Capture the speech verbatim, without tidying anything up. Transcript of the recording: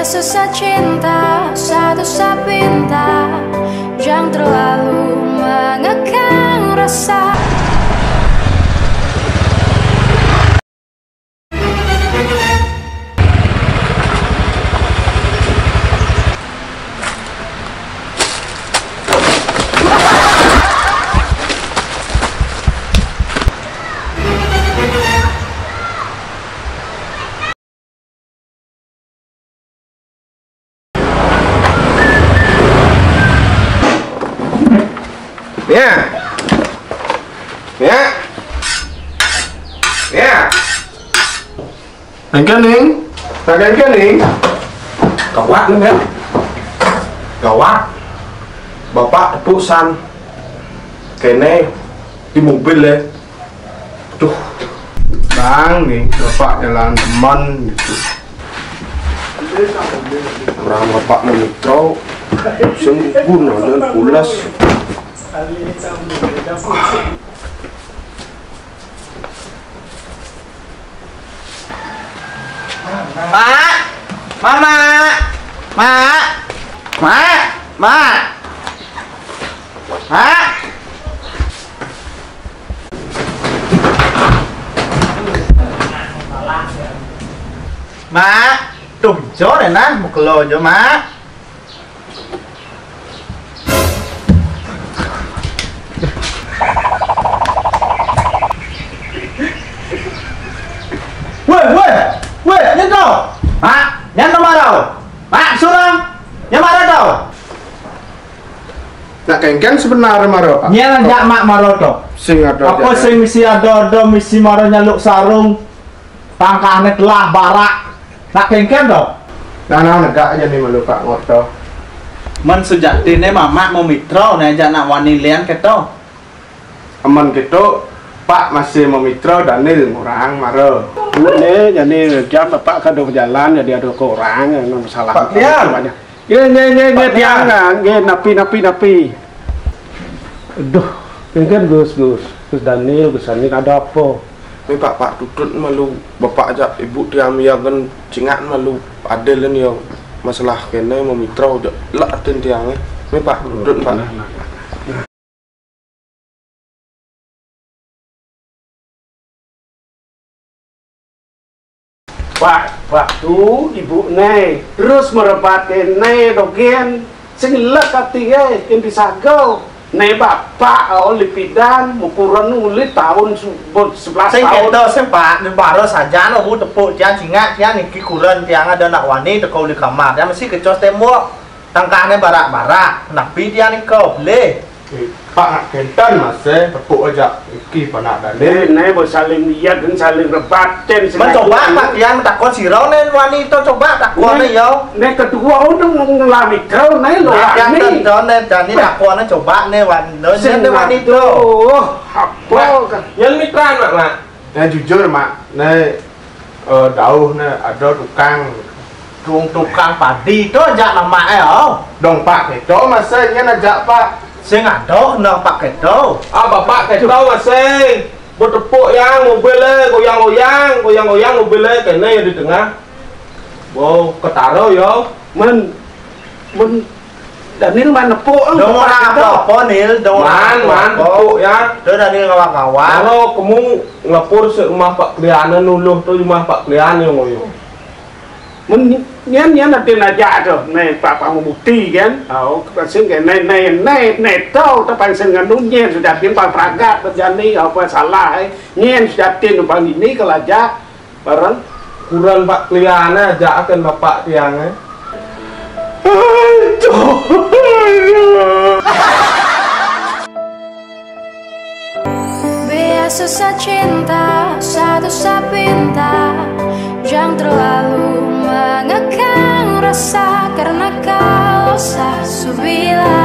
Susah cinta, satu sapinta, jangan terlalu mengekang rasa. Ya. Ya. Ya. Engke ning. Tak engke ning. Gawat ning ya. Gawat. Bapak tepuk san. Kene di mobil ya. Duh. Bang nih, bapak jalan teman gitu. Orang bapak memitro, sungguh nonton pulas. Mak, mama, mak, mak, mak, mak. Mak, tum jo rena, mukelo jo, mak. Weh, weh, weh, nyen to. Mak, nyen to maro. Mak, surang. Nyen maro to. Nak kengken sebenar maro, Pak. Nyen ajak mak maro to. Sing ado. Apa sing misi ado-ado, misi maro nyaluk sarung. Tangkane telah barak. Nak kengken to. Nah, nah, negak aja nih malu Pak ngoto. Men sejatine mamak mau mitra ne ajak nak wani lian keto. Aman keto, Pak masih mau mitra Daniel ngurang mara. Ne jani jam Bapak kado berjalan jadi ada ke orang yang masalah. Pak Lian. Ye, ye, ye, ye, tiang kan, ye, napi, napi, napi. Aduh, ini kan Gus, Gus, Gus Daniel, Gus Daniel ada apa? Ini Pak, Pak tutut malu, Bapak aja Ibu tiang miagen cingat malu, adil ini ya, masalah kene mau mitra aja, lek atin tiang eh. Ini Pak tutut Pak. Nah, nah, nah. Pak, waktu ibu ne terus merebate ne dogen sing lek ati e yen disago ne bapak oli pidan mukuren uli taun sebelas taun. Sing keto sing Pak, ne baru saja no bu tepuk tiang singak tiang niki kuren tiang ada nak wani teko uli kamar. Tiang mesti kecos tembok. Tangkane barak-barak, napi tiang niko beli. Pak nak kenten masih tepuk aja iki panak dane. Ne bo saling lihat dan saling rebatin. Mencoba Pak tiang takon sira ne wani to coba takon ne yo. Ne kedua udah ngelami kau ne lo. Tiang tento ne jani takon coba ne wani ne wani to. Apa kan? Yang mitra nak, Mak. Yang jujur, Mak. Ne eh, dauh ne ada tukang. Tung tukang padi to jak nama eh oh. Dong Pak keto masih nyen ajak Pak. Sing ada nang Pak keto. Ah Bapak keto masih. Betepuk yang mobil eh goyang-goyang, goyang-goyang mobil eh kene ya di tengah. Bo ketaro yo. Men men Daniel man nepuk. Dong orang apa-apa Nil, dong orang man man tepuk ya. Tuh Daniel ngawak-ngawak. Kalau kamu ngelapor se rumah Pak Kliana nuluh tuh rumah Pak Kliana yang ngoyo. Men nyen nyen atin aja tuh, ne papa mau bukti kan. Oh, pangsin kan ne ne ne ne tau tuh pangsin ngandung nyen sudah tin pang pragat berjani apa salah eh. Nyen sudah tin bang ini kalau aja Bareng kuran Pak Kliana ajakaken bapak tiange. Biar susah cinta,